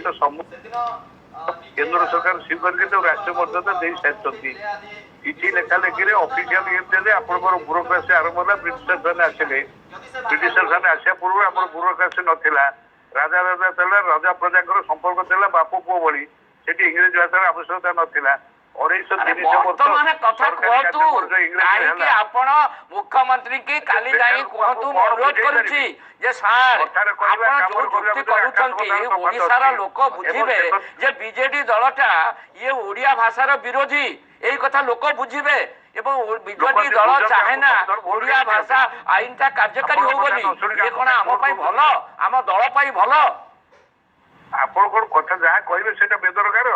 ଏକ ସମୂହ କେନ୍ଦ୍ର ସରକାର ସ୍ୱୀକାର କରି ତାକୁ ରାଷ୍ଟ୍ରୀୟ ମର୍ଯ୍ୟାଦା ଦେଇ ସାରିଛନ୍ତି। ଚିଠି ଲେଖା ଲେଖିରେ ଅଫିସିଆଲ ଇଏ ଦେଲେ ଆପଣଙ୍କର ବ୍ୟୁରୋକ୍ରାସି ଆରମ୍ଭ ହେଲା। ବ୍ରିଟିଶର୍ସ ମାନେ ଆସିଲେ। ବ୍ରିଟିଶର୍ସ ମାନେ ଆସିବା ପୂର୍ବରୁ ଆମର ବ୍ୟୁରୋକ୍ରାସି ନଥିଲା। ରାଜା ରାଜା ଥିଲା, ରାଜା ପ୍ରଜାଙ୍କର ସମ୍ପର୍କ ଥିଲା ବାପ ପୁଅ ଭଳି। ସେଠି ଇଂରେଜୀ ଭାଷାର ଆବଶ୍ୟକତା ନଥିଲା। 250 ଆରେ 300 ବର୍ଷ ବର୍ତ୍ତମାନ କଥା ସରକାରୀ କୁହନ୍ତୁ। କାର୍ଯ୍ୟକ୍ରମ ଯୋଉ ଇଂରେଜୀରେ କାହିଁକି ହେଲା। ଆପଣ ମୁଖ୍ୟମନ୍ତ୍ରୀକି କାଲି ଯାଇ ବେକାର କୁହନ୍ତୁ, କଣ ମୁଁ ଅନୁରୋଧ ବୁଝେଇ କରୁଛି ପାରିବି? ଯେ ସାର୍, କଥାରେ କହିବା, ଆପଣ ଯୋଉ କାମରେ କରିବା ଯୁକ୍ତି ଭିତରେ ଆକାଶ କରୁଛନ୍ତି, ପାତାଳ ତଫାତ ଓଡ଼ିଶାର ଅଛି। ଲୋକ ଏବଂ ବୁଝିବେ ସେ ଯେ ବିଜେଡି ଦଳଟା ଇଏ ଓଡ଼ିଆ ଭାଷାର ବିରୋଧୀ। ଏଇ କଥା ଲୋକ ବୁଝିବେ ଏବଂ ବିଜେଡି ଯଦି ଦଳ ବୁଝନ୍ତି, ଚାହେଁ ନା ଆମକୁ ସବୁଥର ଭୋଟ ଓଡ଼ିଆ ଦିଅନ୍ତି। ଭାଷା ଆଇନଟା କାର୍ଯ୍ୟକାରୀ ଆପଣଙ୍କ ହଉ କଥା ବୋଲି। ନ ଶୁଣିକି ଇଏ କଣ ଆପଣ ଆମ ପାଇଁ ଭୋଟ ଭଲ, ଆମ ଦଳ ପାଇଁ ଭଲ? ଆପଣ କଣ କଥା ଯାହା କହିବେ ସେଇଟା ବେଦରକାର?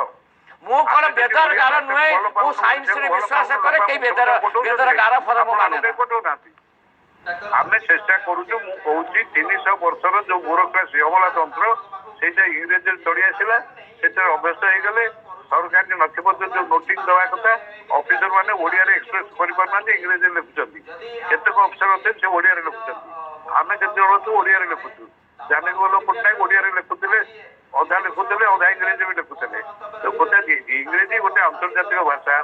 ମୁଁ କଣ ଆମେ ଯଦି ବେଦର ଓଡ଼ିଆ ଗାର ଭାଷାକୁ ନୁହେଁ। ଭଲ ମୁଁ ପାଉନୁ, ସାଇନ୍ସରେ ଓଡ଼ିଶାକୁ ଭଲ ବିଶ୍ୱାସ ପାଉନୁ, କରେ। ଲୋକ କେହି ଆମକୁ ବେଦର ପଠଉଛନ୍ତି ବେଦର ଗାର ଫର ମୁଁ ଆପଣ ମାନେ ଆମକୁ ନା। କାହିଁ ପଠଉନାହାନ୍ତି? ଆମେ ଚେଷ୍ଟା କରୁଛୁ। ମୁଁ କହୁଛି, 300 ବର୍ଷର ଯୋଉ ବ୍ୟୁରୋକ୍ରାସି, ଅମଲାତନ୍ତ୍ର, ସେଇଟା ଇଂରେଜୀରେ ଚଢି ଆସିଲା। ସେଥିରେ ଅଭ୍ୟସ୍ତ ହେଇଗଲେ। ସରକାରୀ ନଥିପତ୍ର ଯୋଉ ନୋଟିଂ ଦେବା କଥା, ଅଫିସର ମାନେ ଓଡ଼ିଆରେ ଏକ୍ସପ୍ରେସ କରିପାରୁନାହାନ୍ତି, ଇଂରେଜୀରେ ଲେଖୁଛନ୍ତି। କେତେକ ଅଫିସର ଅଛନ୍ତି, ସେ ଓଡ଼ିଆରେ ଲେଖୁଛନ୍ତି। ଆମେ କେତେ ଜଣ ଅଛୁ, ଓଡ଼ିଆରେ ଲେଖୁଛୁ। ଜାନକୀ ବଲ୍ଲଭ ପଟ୍ଟନାୟକ ଓଡ଼ିଆରେ ଲେଖୁଥିଲେ, ଅଧା ଲେଖୁଥିଲେ, ଅଧା ଇଂରେଜୀ ବି ଲେଖୁଥିଲେ। ତ କଥା ଇଂରେଜୀ ଗୋଟେ ଆନ୍ତର୍ଜାତିକ ଭାଷା।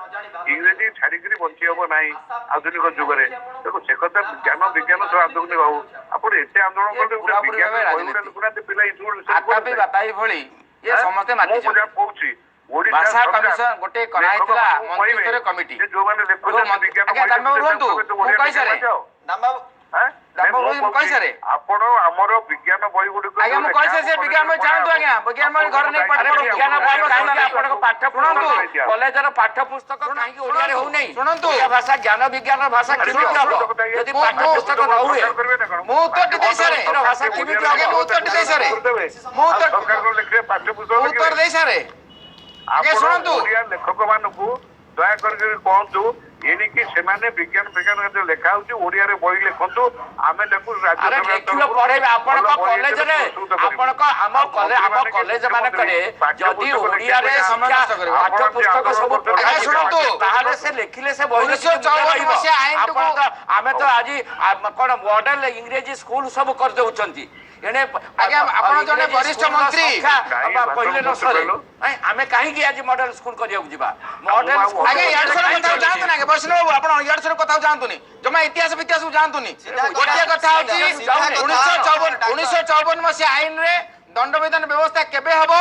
ଇଂରେଜୀ ଛାଡିକିରି ବଞ୍ଚି ହବ ନାହିଁ ଆଧୁନିକ ଯୁଗରେ। ତେଣୁ ସେ କଥା ଜ୍ଞାନ ବିଜ୍ଞାନ ସବୁ ଆଧୁନିକ ହଉ। ଆପଣ ଏତେ ଆନ୍ଦୋଳନ ଏ କଲେ ଗୋଟେ ପୁରାପୁରି ବିଜ୍ଞାନ ଭାବେ ବହି ଗୋଟେ ରାଜନୀତି। ଲେଖୁନାହାନ୍ତି, ପିଲା ଆତାପି ବାତାପି ଭଳି ଇଏ ସମସ୍ତେ ମୁଁ ମାତିଛନ୍ତି। ଯାହା କହୁଛି, ଓଡ଼ିଶା ଭାଷା ସରକାର କମିଶନ ଗୋଟେ କରାହେଇଥିଲା, ଲେଖକମାନଙ୍କୁ କହିବେ ମନ୍ତ୍ରିସ୍ତରୀୟ କମିଟି। ଯେ ଯୋଉମାନେ ଯୋଉ ଲେଖୁଛନ୍ତି ବିଜ୍ଞାନ ଆଜ୍ଞା ବହି ଦାମବାବୁ ଲେଖୁଛନ୍ତି, ରୁହନ୍ତୁ, ତାଙ୍କୁ କହିବେ ମୁଁ ଓଡ଼ିଆ କହିସାରେ। ଲେଖିବା ଆଁ? ଦାମବାବୁ ନାଇଁ, ମୁଁ ମୁଁ କହୁଛି, କହିସାରେ। ଆପଣ ଆମର ବିଜ୍ଞାନ ବହି ଗୁଡ଼ିକ ଆଜ୍ଞା ଯୋଉ ମୁଁ ଲେଖା କହିସାରେ। ସେ ହବ, ବିଜ୍ଞାନ ବହି କଲେଜରେ ଯାଆନ୍ତୁ ପଢା ଆଜ୍ଞା, ହବ, ବିଜ୍ଞାନ ବହି ଘରେ ନେଇ ପାଠ ଆରେ ପଢନ୍ତୁ। ବିଜ୍ଞାନ ବହି କାହିଁକି ଆପଣଙ୍କ ପାଠ୍ୟ ଶୁଣନ୍ତୁ। ପୁସ୍ତକ, କଲେଜର ପାଠ୍ୟ ପୁସ୍ତକ କାହିଁକି ଓଡ଼ିଆରେ ହଉନାହିଁ? ଶୁଣନ୍ତୁ। ଓଡ଼ିଆ ଭାଷା ଜ୍ଞାନ ବିଜ୍ଞାନର ଭାଷା ଆରେ କେମିତି ହବ ଶୁଣନ୍ତୁ କଥା, ଇଏ ଯଦି ମୁଁ- ପାଠ୍ୟ ପୁସ୍ତକ ନ ହୁଏ? ସରକାର କରିବେ ନା କଣ? ମୁଁ ଉତ୍ତରଟି ଦେଇ ସାରେ। ଭାଷା କେମିତି ଆଜ୍ଞା, ମୁଁ ହବ? ଉତ୍ତରଟି ଦେଇ ସାରେ। ମୁଁ ଉତ୍ତର ସରକାର ଲେଖିବେ ପାଠ୍ୟ ପୁସ୍ତକ ମୁଁ ଉତ୍ତର ଲେଖିବେ। ଦେଇ ସାରେ ଆଜ୍ଞା। ଆପଣ ଶୁଣନ୍ତୁ। ଓଡ଼ିଆ ଲେଖକ ମାନଙ୍କୁ ଦୟା କରିକି କୁହନ୍ତୁ, ଏଣିକି ସେମାନେ ବିଜ୍ଞାନ ବିଜ୍ଞାନ ଯୋଉ ଲେଖା ହଉଛି, ଓଡ଼ିଆରେ ବହି ଲେଖନ୍ତୁ। ଆମେ ତାକୁ ରାଜ୍ୟ ଆରେ ସରକାର ଲେଖିବ, ତରଫରୁ ପଢେଇବେ ଆପଣଙ୍କ ଭଲ ବହି ହିସାବରେ କଲେଜରେ। ପ୍ରସ୍ତୁତ କରିବୁ। ଆପଣଙ୍କ ଆମ ଆଉ କଲେ ଆମ ମନ୍ତ୍ରୀମାନେ କି କଲେଜ ମୁଖ୍ୟମନ୍ତ୍ରୀ ମାନଙ୍କରେ ପାଠ୍ୟ ଯଦି ପୁସ୍ତକ ଓଡ଼ିଆରେ ଲେଖିବେ, ସମୟ ଶିକ୍ଷା ନଷ୍ଟ କରିବେ। ପାଠ୍ୟ ଆପଣ ପୁସ୍ତକ ସବୁ ଆନ୍ଦୋଳନ ଆଜ୍ଞା, ପଢାଯିବ, ଶୁଣନ୍ତୁ। ତାହେଲେ ସେ ଲେଖିଲେ ସେ ବହିରେ 1954 ରହିବ। ମସିହା ଆଇନଟିକୁ ଆପଣ ତ ଆମେ ତ ଆଜି କଣ ମଡେଲ ଇଂରେଜୀ ସ୍କୁଲ ସବୁ କରିଦଉଛନ୍ତି ଏଣେ। ଆଜ୍ଞା, ଆପଣ ଜଣେ ଇଂରେଜୀ ବରିଷ୍ଠ ସ୍କୁଲର ମନ୍ତ୍ରୀ। ସଂଖ୍ୟା କାହିଁ ବା କହିଲେ ନ ଭାଷଣ ସରେ। କହିଲୁ? ନାଇଁ, ଆମେ କାହିଁକି ଆଜି ମଡେଲ ସ୍କୁଲ କରିବାକୁ ଯିବା? ମଡେଲ ଆଉ ସ୍କୁଲ ଆଜ୍ଞା, ଇଆଡୁ ସିଆଡୁ କଥାକୁ ଯାଆନ୍ତୁନି। ଆଜ୍ଞା ବୈଷ୍ଣବ ବାବୁ, ଆପଣ ଇଆଡୁ ସିଆଡୁ କଥାକୁ ଯାଆନ୍ତୁନି, ଜମା ଇତିହାସ ଫିତିହାସକୁ ଯାଆନ୍ତୁନି। ଗୋଟିଏ କଥା ହଉଛି, 1954 ମସିହା ଆଇନରେ ଦଣ୍ଡବିଧାନ ବ୍ୟବସ୍ଥା କେବେ ହବ?